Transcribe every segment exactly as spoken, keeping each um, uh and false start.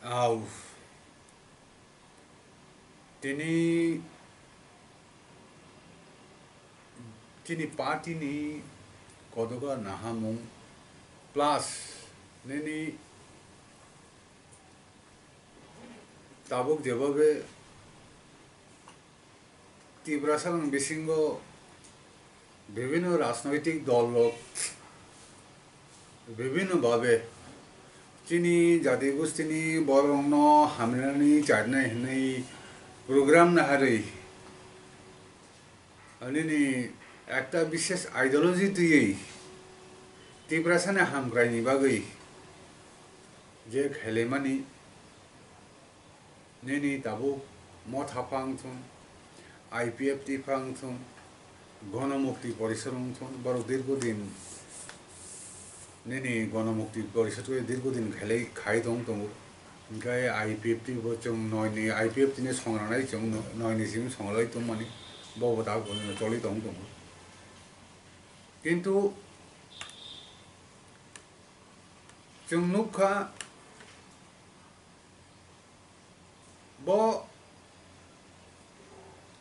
Au. Tini, tini party ni kodoga nahamung plus nini tabuk jebabe Tiprasa ni bisingo bibhinno rajnoitik dol rok bibhinno bhabe chini jati gustini borok rokno hamrinani charnai hinwi program naharwi nini ekta bishesh ideology twiwi Tiprasa ni hamkrai ni bagwi je khailaimani. Nini tabuk Motha phang thun, I P F T phang thun, Gonomukti Porishad wng thun, borok dirgo din nini Gonomukti Porishad khe dirgo din khailai khai tong tongo. Hinkhe I P F T bo chwng noi ni I P F T ni songranai chwng noi ni simi songlai tongmani bo bo tabuk choli tong tongo. Kintu chwng nukha, bo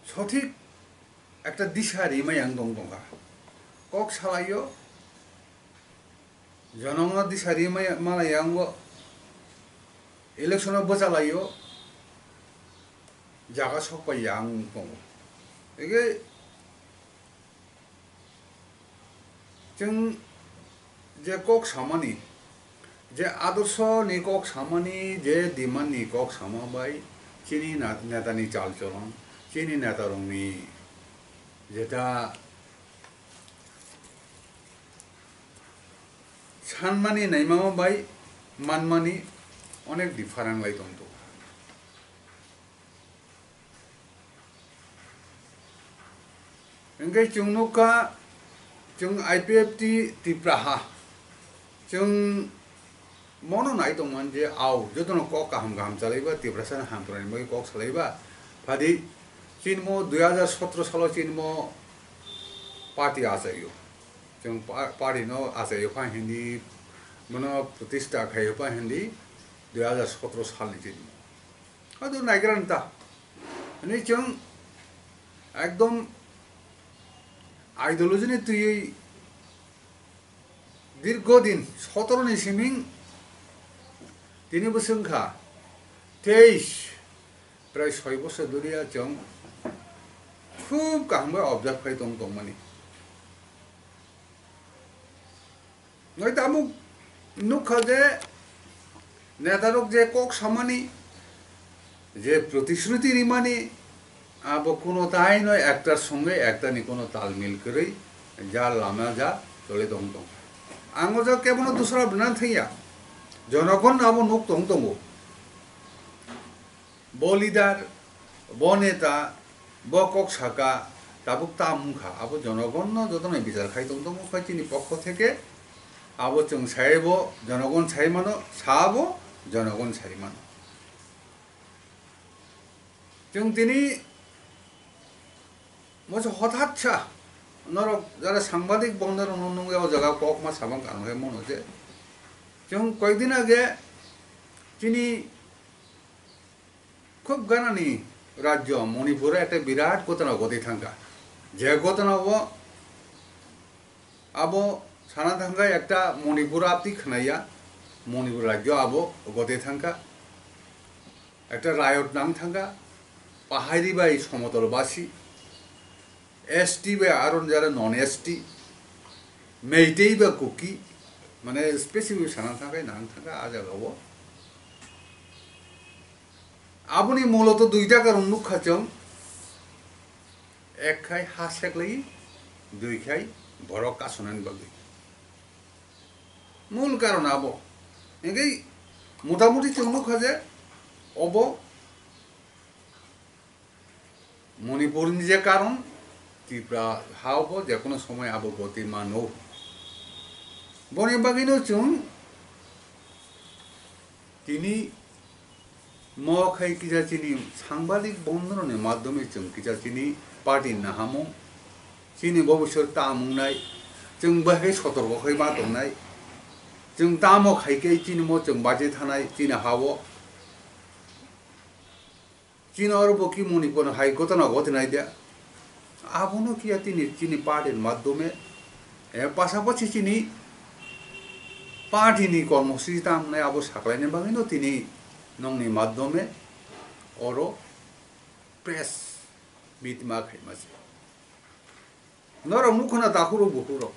sothik ekta disa rimai ang tong tongkha. Kok salaio, jonongno disa rimai malai ang bo, election o bwchalaio, jaga sokpai ang tongo. Ege Chwng je kok samani, je adorsho ni kok samani, je demand ni kok sama bai chini na-, neta ni chal cholon, chini neta rok ni jeta sanmani naimama bai manmani onek different lai tong tongo. Hingke chwng nukha, chwng I P F T Tipra ha, chwng mono nai tongmani je, au, jotono kok kaham kaham chalaiba, Tiprasa ni hamkraini bagwi kok salaiba, phadi, chini mo dui hajar sotro salo chini mo party achaio, chwng pa-, party no achaio pha hindi, mono protista khaio pha hindi, dui hajar sotro salni chini mo. Ado naigra nta. Ani chwng ekdom ideology ni twiwi dirgo din sotoro ni siming tini bwswng kha teis prai soi bosor doriya chwng khub kaham bai observe khai tong tongmani. Noi tabuk nukha je netarok je kok samani, je protishruti rimani, abo kuno taino ektar songe ektar ni kuno talmil kwrwi ja lama ja chole tong tong. Ang o jaga kebono dusra bwna thangya, jonogon abo nuk tong tongo. Bo leader, bo neta, bo kok saka, tabuk ta wngkha, abo jonogonno jotono bichar khai tong tongo, khai chini pokho theke abo chwng sai bo jonogon sai mano, sa bo jonogon sai mano. Chwng tini moso hothat sa norok jara sangbadik bondorokno nungya o jaga kokma samang kanwi mano je. Chwng koikdin age chini Khub ganani rajyo Manipur ekta birat gotona gotwi thangkha. Je gotona o abo sana thangkha ekta Manipur apti khnaya, Manipur rajyo abo gotwi thangkha. Ekta riot nang thangkha, pahari bai somotol basi. S T bai aro jara non S T, Meitei ba Kuki, mane specific sana thangkha, nang thangkha a jaga o. Aboni muloto duita karon nukha chwng, ek khai ha seklai, dui khai borok kasonani bagwi. Mul karon abo. Engkhe motamuti chwng nukha je obo Manipur ni je karon, Tripura ha o bo je kono somoi abo goti mano. Boni bagwi no chwng tini mo khai kisa chini sangbadik bondon ni madhyome chwng kisa chini party nahamung, chini bobiswt tamung nai, chwng bahai sotorko khai ma tongnai, chwng tamo khai khe chini mo chwng baji thanai chini ha o. Chini oro bo ki Manipur hai gotona ghotinai dia. Abono kiya tini chini party ni madhyome, eh, pasapasi chini party ni kormosuchi tamnai abo saklaina bagwino tini nongni madhyome oro press meet ma khaima se. Norok nukho na takhurok bukhurok.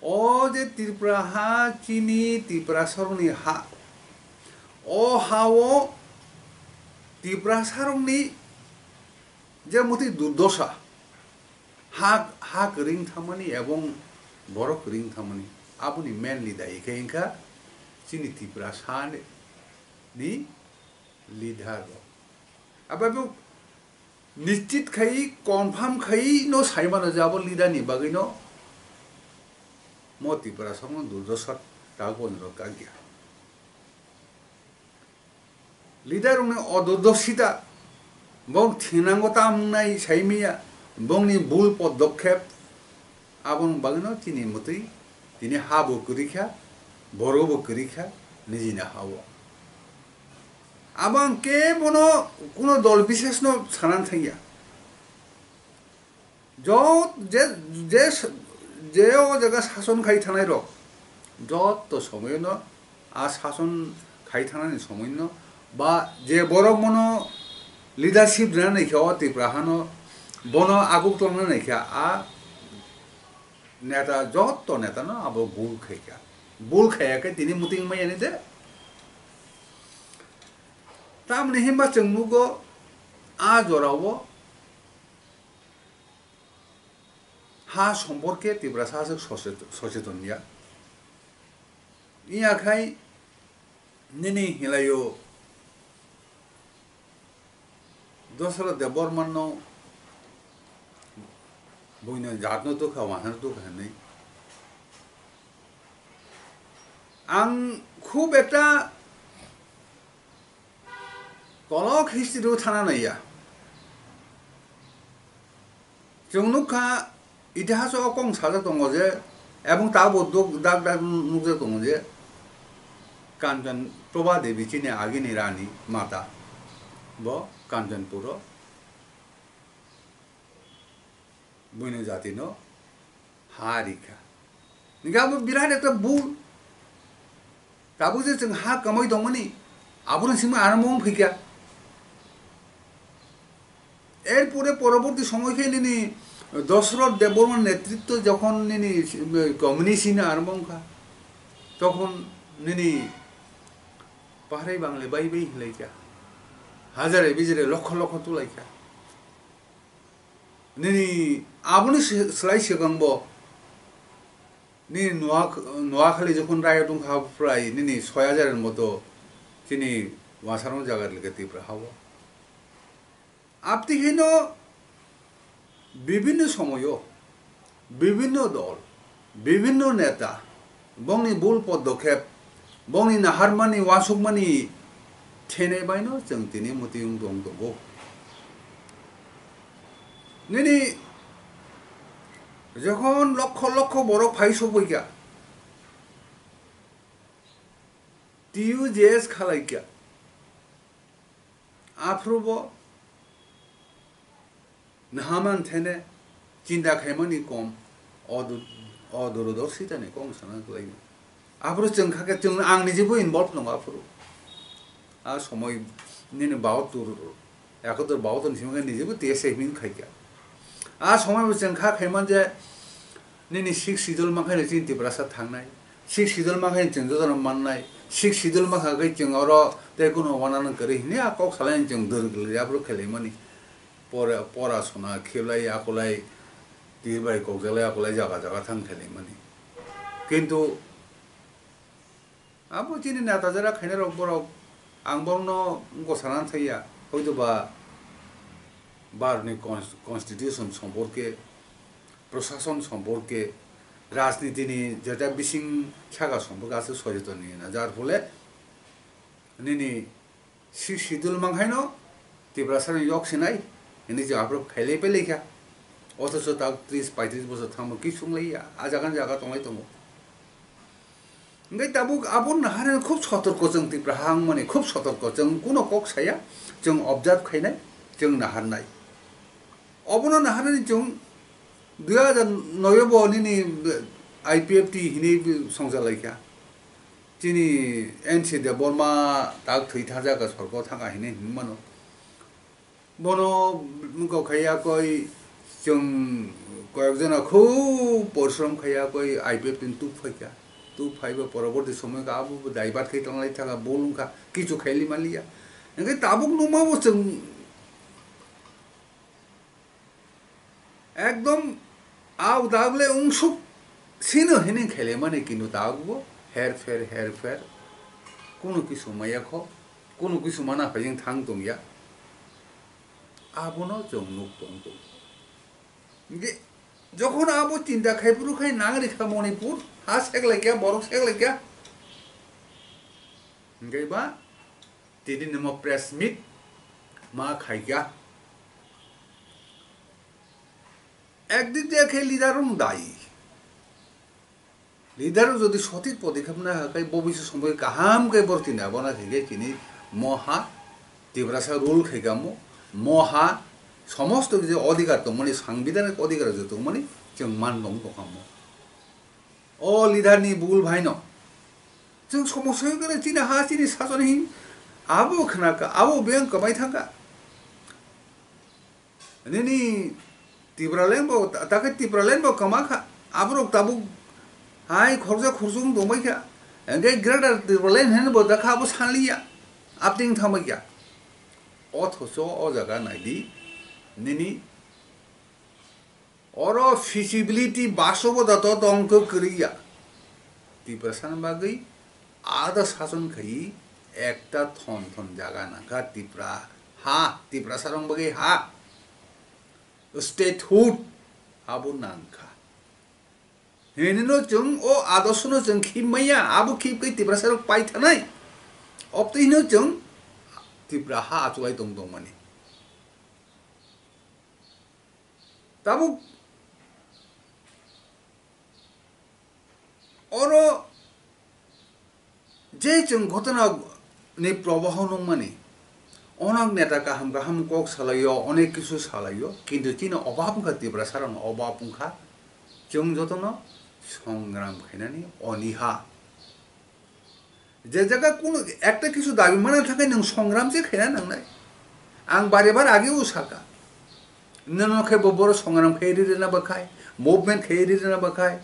O je Tripura ha, chini Tiprasarokni ha. O ha-o Tiprasarokni je muti durdosa, ha, ha kwrwi wng thangmani ebong borok kwrwi wng thangmani, aboni mainly dayi khe wngkha chini Tiprasa ni leader rok. Abo bo nischit khai, confirm khai no sai mano je abo leader ni bagwi no mo Tiprasarokno durdosa ta gonro kagya. Leader rokni odurdosita, bong thinango ta wngnai sai manya, bongni bul podokkhep, aboni bagwino chini mwtwi tini ha bo kwrwi kha, borok bo kwrwi kha, nijini ha-o. Abo ang kebono kuno dol bisesno sanan thangya. Jot-, je, je, je o jaga sason khai thanai rok, jotto somoyono a sason khai thanani somoino ba je borok mono leadership rina naikha o Tripura hano, bono aguk tongna naikha a neta, jotto netano abo bul khaikha. Bul khaiya khe tini muting maya ni de. Tamni himba chwng nugo a jorao ha somporke Tiprasa aswk socheto-, socheton ya. Iya khai nini hilaio Dosrot Debbarmano buino jatno tukha, wansano tukha hinwi. Ang khub ekta kolok history-o thana naiya. Chwng nukha, itihaso o kok sajak tongo je, ebong tabo duk dak dak nukjak tongo je, Kanchan Prabha Devi chini agini rani mata, bo Kanchanpuro buino jatino ha rikha. Hinkhe abo birat ekta bul. Tabuk je chwng ha kamai tongmani, abono simi arombo wng phaikha. Erpore poroborti somoy khe nini Dosrot Debbarma netritto jokhon nini communist hino arombo wngkha, tokhon nini pahrai bangle bai bai hinlaikha, hajare bijare lokho lokho tulaikha. Nini aboni se-, slai swkangbo nini Noa-, Noakhali jokhon riot wngkha, prai nini soi hajar ni moto chini wasarok jaga rwlwkha Tripura hao. Abtwi kheno bibinno somoyo, bibinno dol, bibinno neta, bongni bul podokhep, bongni naharmani, uansukmani thenai baino chwng tini mwtwi wng tong tongo. Nini jokhon lokho lokho borok phai sokbaikha, T U J S khalaikha, aphuru bo naha man thene chinta khaimani kom, odu-, odorodorsitani kom sana kwlaino. Aphuru chwng kha khe chwng ang nijibo involve tongo aphuru. A somoi nini bahatur, ekatur bahatur ni simi khe nijibo T S F wng khaikha. A somoi bo chwng kha khaiman je nini Sixth Schedule mankhaino chini Tiprasa thangnai. Sixth Schedule mankhaino chwng jotono mannai. Sixth Schedule mankha khe chwng oro tei kuno uananang kwrwi hwnwi a kok salaini chwng dwrwk rwya aphuru khelaimani. Pora, pora sona khelai akolai tir bai kokjaklai akolai jaga jaga thang khelaimani. Kintu abo chini neta jera khainai rok borok ang borokno wngkha sana thaiya, hoitoba Bharatni cons-, constitution somporke, prosason somporke, rajnitini jeta bising saka somporke aswk sojeton ni na, jar phole nini Sixth Schedule mankhaino Tiprasarokni yok sinai hinwi chwng aphuru khailai pailaikha. Othocho tak tris paitris bochor thangbo kis wnglaiya, a jaga ni jaga tonglai tongo. Hingke tabuk abo naharani khub sotorko chwng Tipra ha wngmani, khub sotorko chwng kuno kok saya, chwng observe khainai, chwng naharnai. Obono naharani chwng dui hajar noi bo nini I P F T hinwi songcha laikha. Chini N C Debbarma tak thwi thajak sorgo thanga hinwi hinmano. Bono wngkok khai yakoi chwng koyekjona khub porishrom khai yakoi I P F T ni tub phaikha. Tub phaiba poroborti somoy khe abo bo divert khai tonglai thaka bol wngkha, kichu khaili manliya. Hingke tabuk nukma bo chwng ekdom a udagle wngsuk sino hinwi khailaimani kintu tabukbo herpher herpher kuno kisu maya kho. Kuno kisu mana phai wng thang tongya, abono chwng nuk tong tong. Hingke jokhon abo chinta khai phuru khai nang rikha Manipur, ha seklaikya, borok seklaikya. Hingke ba tini nimo press meet ma khaikya. Ekdik diya khe leader rok dayi. Leader rok jodi sothik podikkhep na kha khe bo bisa somoi kaham khe borok tini abo na khe khe chini moha Tiprasa rule khe kamo moha somosto je odhikar tongmani sangbidhanik odhikar je tongmani chwng man tong tongkha mo. O leader ni bul bhai no chwng somosya khe chini ha chini sason hin abo khna kha abo beng kwmai thang kha. Nini Tipraland bo, ta-, ta khe Tipraland bo kwma kha. Aborok tabuk hai khoroksa khoroksa wng tongbai kha. Hingke Greater Tipraland hwnwi bo ta kha abo sanliya. Apting thangbai kha. Othocho o jaga naidi. Nini oro feasibility basobo da to tong khe kwrwi ya. Tiprasani bagwi ada sason khai ekta thon thon jaga nangkha Tipra ha, Tiprasarok bagwi ha. Statehood abo nangkha. Hinino chwng o adorshono chwng khip maya, abo khip kai Tiprasarok pai thanai. Obtwino chwng Tipra ha achulai tong tongmani. Tabuk oro je chwng ghotona ni probaho nukmani, onek neta kaham kaham kok salaio, onek kisu salaio, kintu chini obab wngkha Tiprasarokni obab wngkha, chwng jotono songram khainani oniha. Je jaga kuno ekta kisu dabi mana thangkhe nwng songram se khaina nangnai. Ang bare bare ageo saka. Nono khe bo boro songram khe ri rina bakhai, movement khe ri rina bakhai.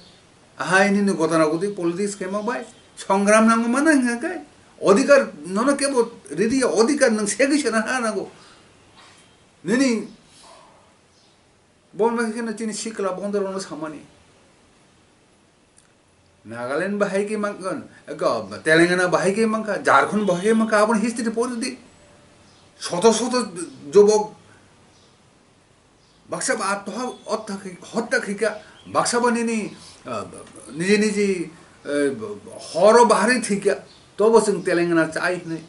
Ahai nini gotana gotwi politics khe ma bai. Songram nango mana hingkha khe. Odhikar nono khe bo riri odhikar nwng segwi sana ha nango. Nini bon bai khe no chini sikla bondor no samani. Nagaland bahai khe mankha, eko, Telangana bahai khe mankha, Jharkhand bahai khe mankha, aboni history pori di. Soto soto jobok baksa ba attoha-, otta khai-, hotta khaikha, baksa ba nini, ah, niji niji, eh, horo bahari thikha, tobo chwng Telangana chai hwnwi.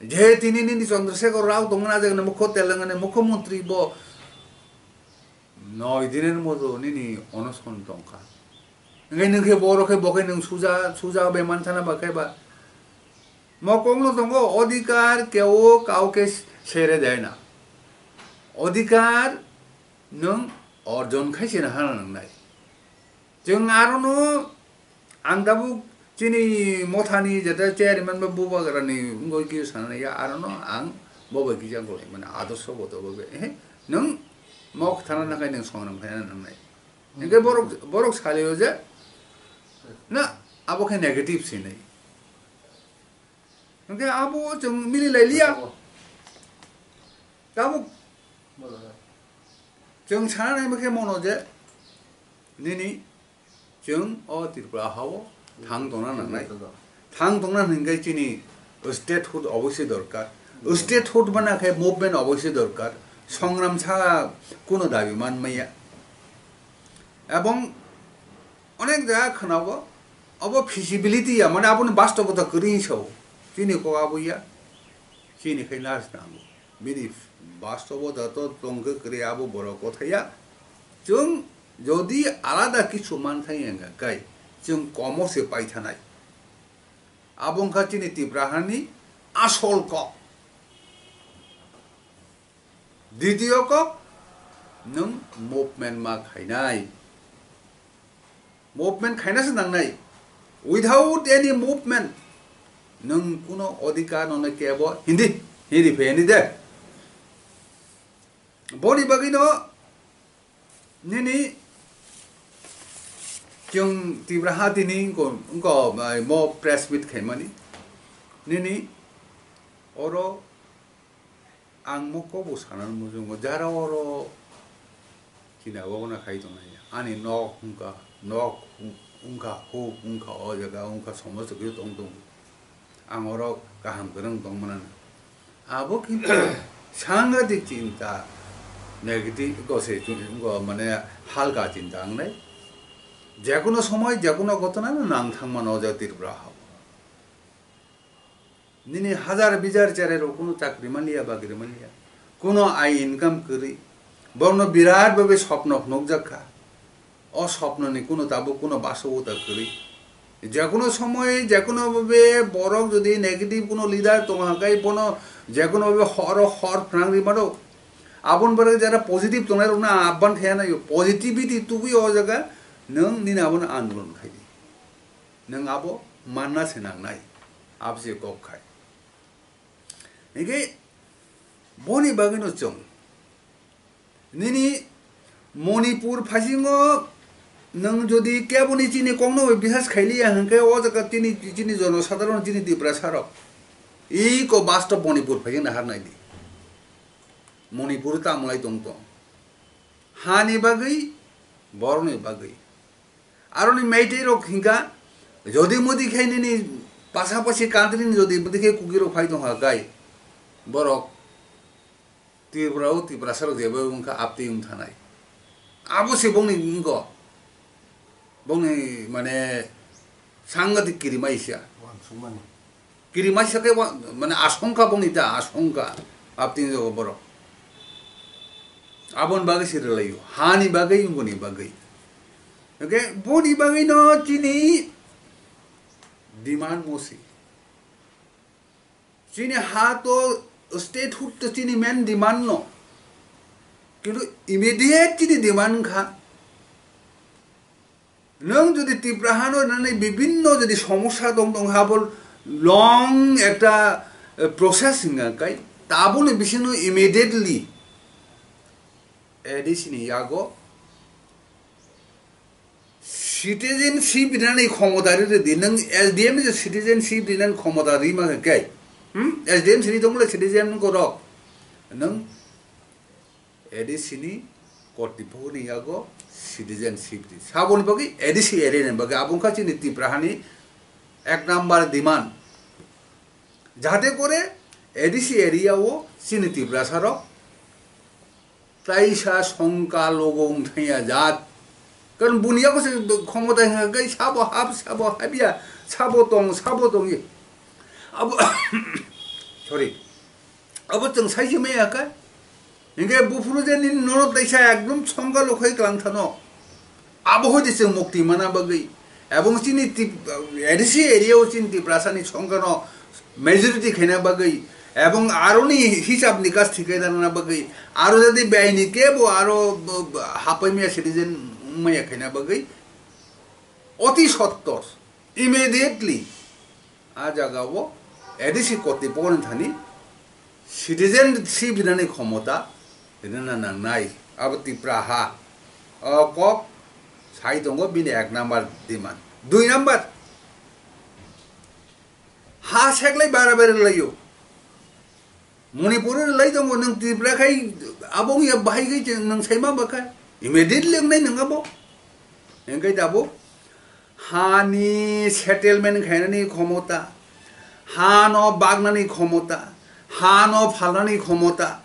Je tini nini Chandrasekhar Rao tongmani ajagani mukho Telangana mukhyamantri bo noi dinir moto nini onoson tongkha. Hingke nwng khe boro khe bo khe nwng suja, suja bai manthana ba khe ba. Mokokno tongo odhikar keo kauke sere dena. Odhikar nwng orjon khai se hana nangnai. Chwng arono ang tabuk chini mothani jeta chairman ba bubagrani wngwi kisa sanani ya arono ang bo bai kisa golai mane adorsho bo to bo be, ehe, nwng mok thana nakai nwng songram khaina nangnai. Hingke borok, borok salio je na abo khe negative sinai. Hingke abo chwng mili lai liya. Tabuk chwng sana nai khe mono je nini chwng o Tripura hao thang tongna nangnai. Thang tongna hingke chini statehood oboisoi dorkar. Statehood bana khe movement oboisoi dorkar. Songram sa kuno dabi man maya. Ebong onek jaga khwnao, obo feasibility ya, mane aboni bastobota kwrwi sao. Chini kok abo ya, chini khai nas nango. Bini bastobota to tongkhe kwrwi abo borok kothai ya. Chwng jodi alada kisu manthai wngkha kai, chwng komo se paithanai. Abo wngkha chini Tipra hani asol kok. Ditiyo kok, nwng movement ma khainai. Movement khaina se nangnai. Without any movement, nwng kuno odhikar nono kebo Hindi, Hindi phayani de. Boni bagwi no nini chwng Tipra ha tini wngko, wngko, mo press meet khaimani. Nini oro ang mo kobo sanani muchungo, jara oro chini abo gana khai tongnai. Ani nok wngkha, nok wngkha, huk wngkha, o jaga wngkha, somosto khe tong tongo. Ang oro kaham kwrwng tong mano. Abo kintu sangadik chinta, negative, go se, go mane halka chinta wngnai. Jekono somoy, jekono ghotona no nang thang mano o jaga Tripura hao. Nini hajar bijar cherai rok kuno chakri manliya, bakri manliya. Kuno ai income kwrwi. Borokno birat babe sopno phunukjak kha. O sopnoni kuno tabuk kuno basogo ta kwrwi. Jekono somoy, jekono babe borok jodi negative kuno leader tongo hwnkhe bono jekono babe horo hor phnang ri mano. Aboni bagwi jara positive tongnai rokno ahban khe naio. Positivity tubui o jaga nwng nini abono andolon khai di. Nwng abo manna se nangnai. Abo se kok khai. Hinkhe boni bagwino chwng nini Manipur phasingo nwng jodi keboni chini kokno bai bisas khailiya hinkhe o jaga chini, chini jonosadharon chini Tiprasa rok iko bastob Manipur phaising nahar naidi. Manipur tamlai tong tong. Hani bagwi, borokni bagwi. Aroni Meitei rok hinkha, jodi modi khe nini pasapasi country ni jodi modi khe Kuki rok phai tongkha gai, borok Tripura o Tiprasa rok jeba wngkha aptwi wng thanai. Abo se bongni wngkho, bongni mane sangadik kirimaisa. Wansukmani. Kirimaisa khe wa-, mane asongkha bongni ta, asongkha aptwi wngkha borok. Aboni bagwi se rwlaio, hani bagwi, boni bagwi. Hwnkhe boni bagwino chini demand mosi. Chini ha to statehood to chini main demand no. Kintu immediate chini demand wngkha. Nwng jodi Tipra hano nani bibinno jodi somosya tong tong ha bo long ekta, eh, process hinga kai. Taboni bisingo immediately A D C ni yago citizenship rinani khomota ri rwdi, nwng S D M ni je citizenship rinani khomota ri ma khe kai. Hmm? S D M sini tongmole citizen ko rok. Nwng A D C ni kortipokni yago citizenship ri. Saboni bagwi A D C area ni bagwi abo wngkha chini Tipra hani ek number demand. Jahate kore A D C area o chini Tiprasa rok Kaisa songka logo wng thangya jat. Karon buni yago se khomota hwnka kai sabo hap, sabo hapya, sabo tong, sabo tongya. Abo, sorry. Abo chwng sai se maya kha. Hinkhe buphuru je nini nono taisa ekdom songka lokhai klang thano. Abo hoi de chwng mukti mana bagwi. Ebong chini Tip-, A D C area o chini Tiprasa ni songkha no majority khaina bagwi. Ebong aroni hisab nikas thikai dana bagwi. Aro jadi baini kebo aro b-, b-, hapai maya citizen maya khaina bagwi. Oti sottor, immediately. A jaga o A D C koti pokon thani citizenship rinani khomota rina nangnai. Abo Tipra ha. O kok sai tongo bini ek number demand. Dui number, ha seklai bara bara laio. Manipur lai tongo nwng Tripura khai abo wngya bahai khai nwng saima bakha. Immediately wngnai nwng abo. Engkai abo hani settlement khainani khomota, hano bagnani khomota, hano phalnani khomota,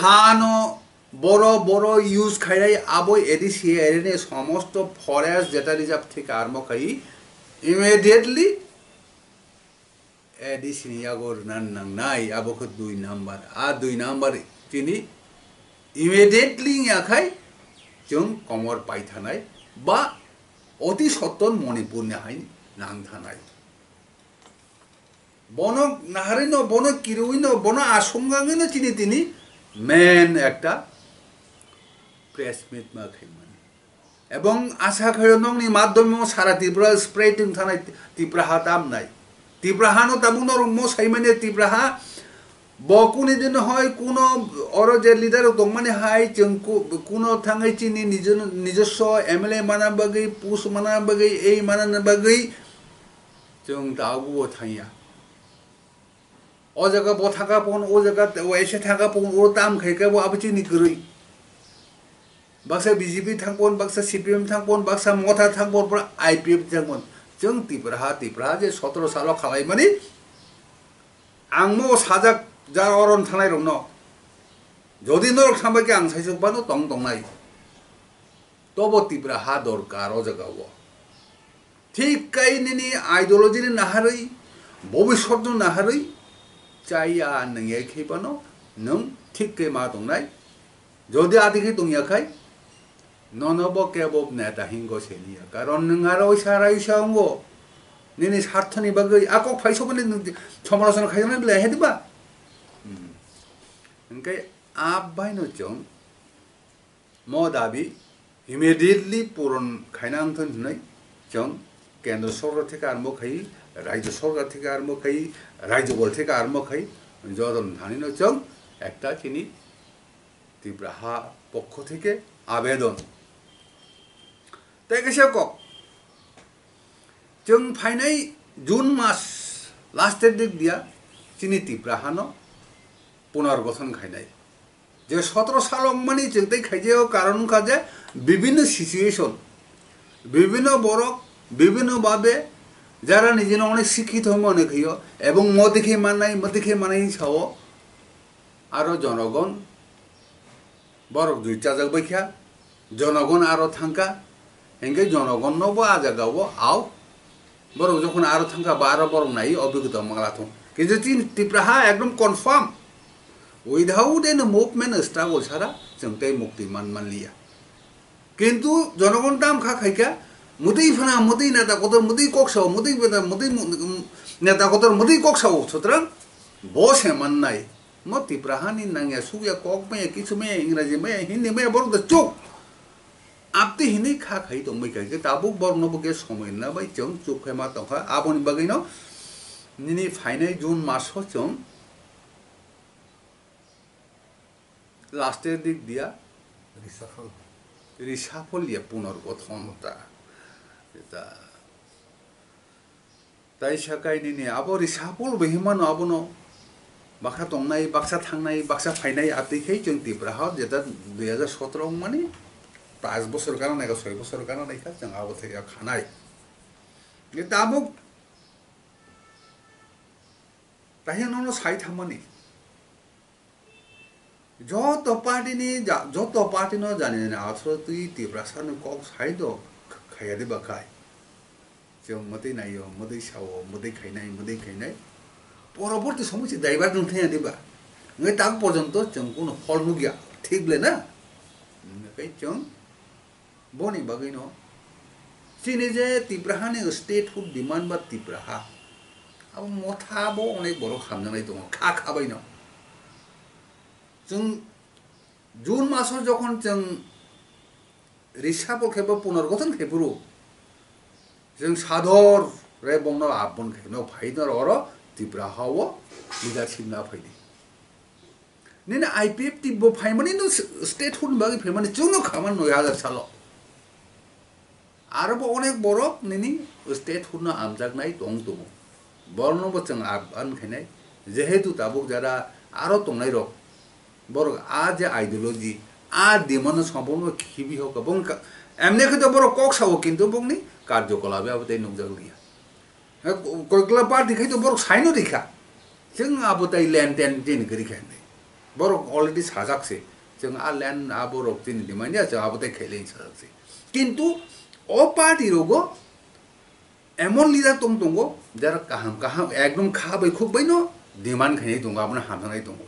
hano boro boro use khainai abo A D C area ni somosto forest jeta reserve theke armo khai immediately A D C ni yago rwna nangnai, abo khe dui number. A dui number chini immediately wngya khai chwng komor paithanai ba oti sotton Manipur ni hai nangthanai. Bono naharino, bono kirwino, bono asongangino chini tini main ekta press meet ma khaimani. Ebong asa khayo nokni madhyamo sara Tripura spread wng thanai Tipraha tamnai. Tiprahano tabuk norok mo saimani Tipraha bo kuni din hoi kuno oro je leader rok tongmani hai chwng ku-, kuno thangwi chini nijo-, nijoswo M L A mana bagwi, post mana bagwi, ei mana bagwi chwng tagubo thangya. O jaga bo thangka phone, o jaga te-, o ese thangka phone, o tam khai khe bo abo chini kwrwi. Baksa B J P thang phone, baksa C P M thang phone, baksa Motha thang phone, pura I P F thang phone. Chwng Tipraha, Tipraha je sotoro salo khalaimani, ang mo sajak jar oron thanai rokno. Jodi norok thangbai khe ang saisuk bano tong tongnai. Tobo Tipraha dorkar o jaga o. Thik kai nini ideology ni naharwi, bobiswt no naharwi, chaya nangya khe bano nwng thik kai ma tongnai. Jodi adi khe tongya khai, nono bo kebo neta hingo seniya. Karon nwng aro oisa aro oisa ongo. Nini sarthoni bagwi a kok phai sobani nwng somalochona khaina le he diba? Hmm. Hingke a baino chwng mo dabi immediately puron khaina wngthon hinwi chwng kendro sorkar theke arombo khai, rajyo sorkar theke arombo khai, rajyo bol theke arombo khai, joto thani no chwng ekta chini Tipraha pokkho theke abedon. Tei kaisa kok, chwng phainai June mas last date dia chini Tiprahano punorgothon khainai. Je sotoro sal wngmani chwng tei khaijao karon wngkha je bibhinno situation, bibhinno borok, bibhinno babe jara nijino onek sikhito hwnwi mone khaio ebong modi khe mannai, modi khe mannai sao aro jonogon borok jui chajak baikha, jonogon aro thangkha, hingke jonogon no bo a jaga o au. Borok jokhon aro thangkha ba aro borok nai obigota mangla thung. Kintu chini Tipraha ekdom confirm. Without any movement struggle sara chwng tei mukti man manliya. Kintu jonogon tam kha khaikha, mutwi phana, mutwi neta kotor, mutwi kok sao, mutwi beta, mutwi mu-, neta kotor, mutwi kok sao, sutrang bo se mannai. Mo Tiprahani nangya sukya kok maya, kisu maya, Ingraji maya, Hindi maya, borok da chuk. Apti hinwi kha khai tongbai kha khe tabuk borokno bo khe somoi rwna bai chwng chuk khai ma tongkha. Aboni bagwino nini phainai June maso chwng last dik dia Reshuffle. Reshuffle ya punorgothon ta. Ta. Taisa kainini abo reshuffle bo hinmano abono baksa tongnai, baksa thangnai, baksa phainai, atwi khe chwng Tipraha o jeta dui hajar sotoro wngmani, paanch bosor gana naikha, soi bosor gana naikha, chwng abo thaiya khanai. Tabuk tahino no sai thammani. Joto party ni ja-, joto party no jani jani aswk twi Tiprasa ni kok sai do kh-, khaya de ba khai. Chwng mwtwi naio, mwtwi sao, mwtwi khainai, mwtwi khainai. Poroborti somoy se daibar nwng thaya de ba. Ngai tak porjonto chwng kuno phol nugya. Thik le na? Ngai chwng Boni bagwino chini je Tiprahani statehood demand ba Tipraha, abo motha bo onek borok hamjaknai tongo, kha kha baino. Chwng June maso jokhon chwng reshuffle khe bo punorgothon khe phuru, chwng sador re bongno abon khe no phai no oro Tipraha o leadership na phaidi. Nini I P F T bo phaimani no s-, statehood ni bagwi phaimani chwngno khaman noi hajar salo. Aro bo onek borok nini statehood no amjaknai tong tongo. Borokno bo chwng aban khainai. Jehetu tabuk jara aro tongnai rok, borok a je ideology, a demand no sompurno khibi hoka. Bong ka-, emne khe to borok kok sao kintu bongni karjokolap abo tei nukjak liya. He, ko-, koikla party khai to borok saino rikha. Chwng abo tai land ten chini kwrwi kha hinwi. Borok already sajak se. Chwng a land a borok chini demand ya, chwng abo tai khailai sajak se. Kintu o party rogo emon leader tong tongo, jara kaham kaham ekdom kha bai khuk bai no demand khainai tongo, abono hamjaknai tongo.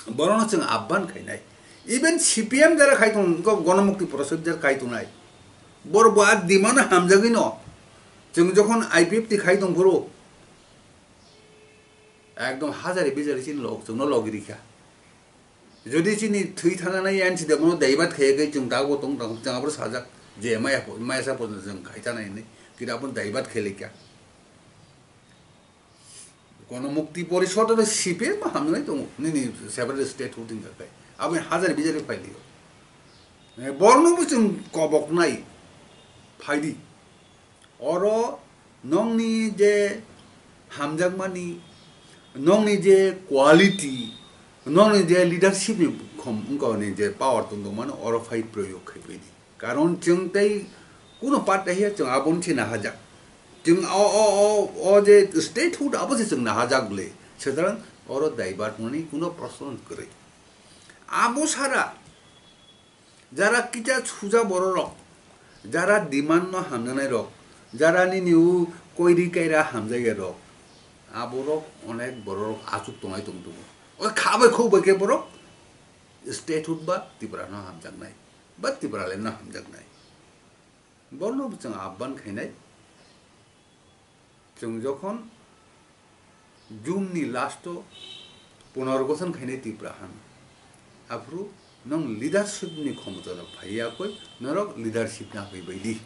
Borokno chwng abban khainai. Even C P M jara khai tong, go-, Gonomukti Porishod jara khai tongnai. Borok bo a demand hamjagwi no. Chwng jokhon I P F T khai tong phuru, Ekdom hajari bijari chini log, chwngno logi rikha. Jodi chini thwi thana nai yan chide bono daibat khaiya kai chwng dago tong tong chwng abro sajak je maya po-, maya sa pono chwng khai thana ini kida bono daibat khailika. Kono Mukti Porishod oro C P M hamnai tongo nini separate state holding kai. Aboni hajari bijari phailio. Eh, borno bo chwng kobok nai phaidi. Oro nongni je hamjakmani, nongni je quality, nongni je leadership ni khom-, wngkha ni je power tongtongmani oro phai proyog khai baidi. Karon chwng tei kuno part hiya chwng aboni se nahajak. Chwng o, o, o, o je statehood abo se chwng nahajak le. Sutorang oro daibar mani kuno prosno kwrwi. Abo sara jara kicha suja bororok, jara demand no hamjanai rok, jara nini u koiri kaira hamjaiya rok, aborok onek bororok achuk tongnai tong tongo. O kha bai khok bai khe borok statehood ba Tripura no hamjaknai, ba Tipraland no hamjaknai. Borno chwng abban khainai. Chwng jokhon June ni last o punorgothon khainai Tripura han, aphuru nwng leadership ni khomota rok phaiya koi, norok leadership na phai baidi.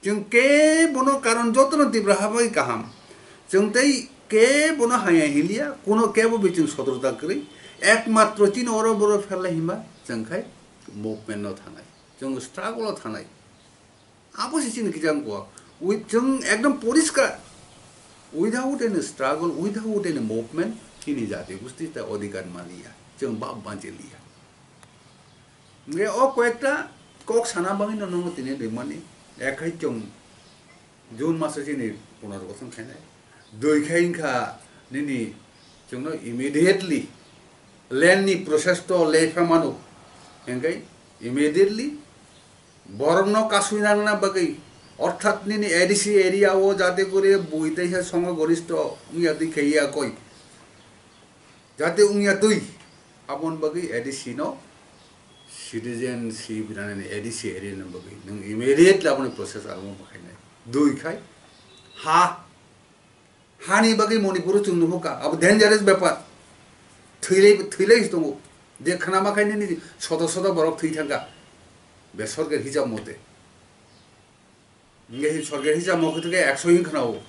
Chwng kebono karon jotono Tripura ha bai kaham. Chwng tei kebono haya hinliya, kuno kebo bai chwng sotorta kwrwi. Ekmatro chini oro boro pherlai hinba chwng khai movement no thanai. Chwng struggle o thanai. Abo se chini kijang ko. With chwng ekdom poriskar. Without any struggle, without any movement, chini jati gusti ta odhikar maniya. Chwng bab banchi liya. Nge o koyekta kok sana bangwi no nongo tini rimani. Ekhai chwng June maso chini punorgothon khainai. Dui khai wngkha nini chwngno immediately land ni process to le pha mano. Hingkai immediately borokno kasui nangna bagwi, orthat nini A D C area o jate kore bui teisa songo goristo wngya twi khaiya koi. Jate wngya twi, aboni bagwi A D C no citizenship rinani A D C area ni bagwi nwng immediately aboni process arumbo khainai. Dui khai ha, hani bagwi Manipur o chwng nuhukha, abo dangerous bepar. Thwilai, thwilai se tongo. Je khwnama khai nini soto soto borok thwi thangkha. Be sorkar hisab mote. Hingke hi sorkar hisab mo khe ekso hin khwnao.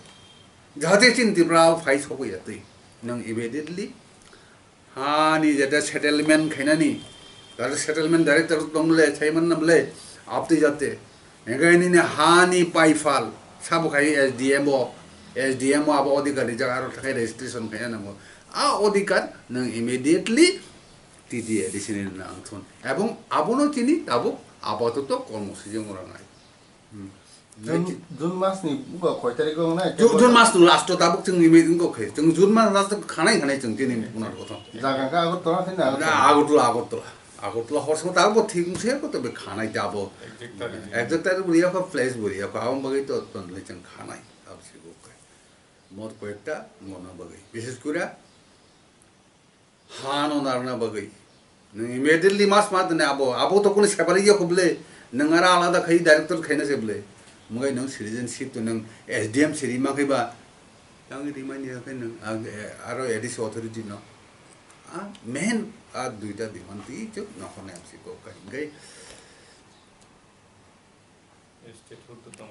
Jahate chini Tripura o phai sokoi ya twi. Nwng immediately hani jeta settlement khainani, jahate settlement director tong le, saiman nam le, aptwi jate. Hingke nini hani paifal, sabo khai S D M o, S D M o abo odhikar rijak aro thakai registration khaina nango. A odhikar nwng immediately T D A D C ni nang thun. Ebong abono chini tabuk apatoto kormosuji wngranai. Hmm. June, June mas ni buka koi tarik o nai? June, June mas ni last o tabuk chwng ni meeting kok khe. Chwng June mas last o khanai khanai chwng tini punar gothon. Jaga ka Agartala thai na Na, Agartala? Agartala, Agartala. Agartala hor song tabuk thik se ko tobe khanai ta abo. Exact tarik. Exact tarik buri yakho, place buri yakho. Abang bagai to ton le chwng khanai. Abo se kok khe. Mor koyekta ngono bagai. Bishes kura hano narna bagwi. Nwng immediately mas ma dene abo, abo to kunu separate ya khuble, nwng ara alada khai director khaina se ble. Mugai nwng citizenship to nwng S D M siri ma khai ba. Tang ri mani ya khai nwng, ag-, e, aro A D C authority no. A, main a duita demand ti chuk no khone M C ko kai. Ngai. Statehood to tong.